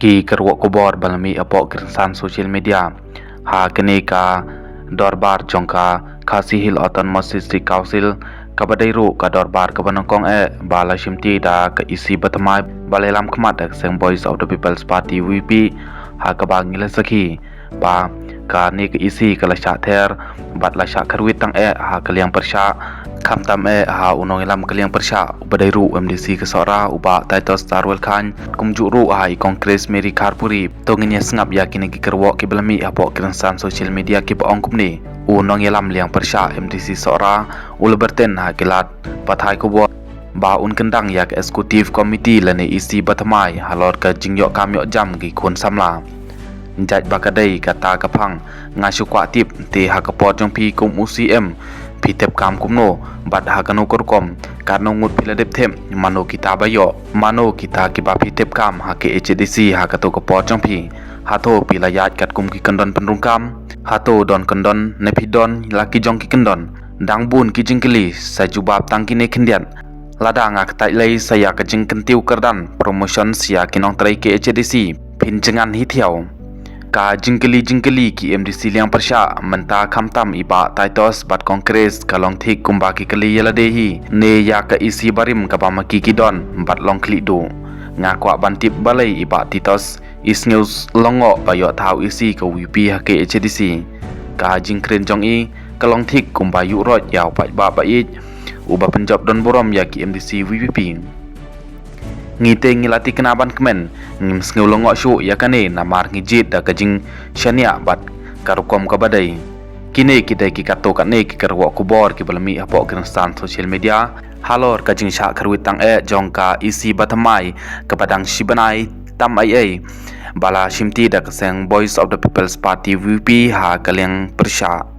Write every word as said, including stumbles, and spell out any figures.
Ki kyrwoh khubor ba la mih hapoh ki rynsan social media ha kane ka dorbar jong ka Khasi Hills Autonomous District Council, kaba dei ruh ka dorbar kaba nyngkong eh ba la shimti da ka E C bathymmai ba la ïalam khmat da ka seng Voice of the People's Party, V P, ha kaba ngi la sakhi ba kane ka E C ka la shah ther bad la shah kyrwit tang eh ha ka liang pyrshah, khamtam eh ha u nongïalam ka liang pyrshah uba dei ruh u M D C ka Sohra, u Bah Titus Tarwel Chyne, kumjuh ruh ha i Congress Mary Kharpuri. To ngin ïa sngap ïa kine ki kyrwoh kiba la mih hapoh ki rynsan social media kiba ong kumne: U nongïalam liang pyrshah M D C Sohra u la byrten ha ki lad pathai khubor ba un kyndang ïa ka Executive Committee lane E C bathymmai halor ka jingïoh kam ïoh jam ki khun samla. Jait ba ka dei kata ka phang, nga shu kwah tip te ha ka por jong phi kum u C M phi tep kam kumno, bad ha kano ka rukom, katno ngut phi la dep tep, mano kita ba ïoh, mano kita kiba phi tep kam ha K H A D C ha kato ka por jong phi? Hato phi la ïaid katkum ki kyndon pynrung kam? Hato don kyndon ne phi don la ki jong ki kyndon? Dang bun ki jingkylli, sa jubab tang kine khyndiat. Lada nga ktait lei sa ïa ka jingkyntiew kyrdan promotion ïa ki nongtrei K H A D C, phin jngan hi thiaw. Ka jingkylli jingkylli ki M D C liang pyrshah mynta, khamtam i Bah Titus bad Congress, ka long thik kumba ki kylli ïa lade hi ne ïa ka E C barim kaba ma ki ki don bad long khlieh duh. Nga kwah ban tip balei i Bah Titus i sngew lyngngoh ba ïoh thaw E C ka V P ha K H A D C. Ka jingkren jong i ka long thik kumba ïuh roit ïa u paidbah ba ïeit uba pynjop don burom ïa ki M D C V P. Ngi te ngi la thikna ban kmen, ngim sngew lyngngoh shuh ïa kane namar ngi jied da ka jingshaniah bad ka rukom kaba dei. Kine ki dei ki katto katne ki kyrwoh khubor kiba la mih hapoh ki rynsan social media halor ka jingshah kyrwit tang eh jong ka E C bathymmai kaba dang shi bnai tam ei ei ba la shimti da ka seng Voice of the People's Party, V P, ha ka liang pyrshah.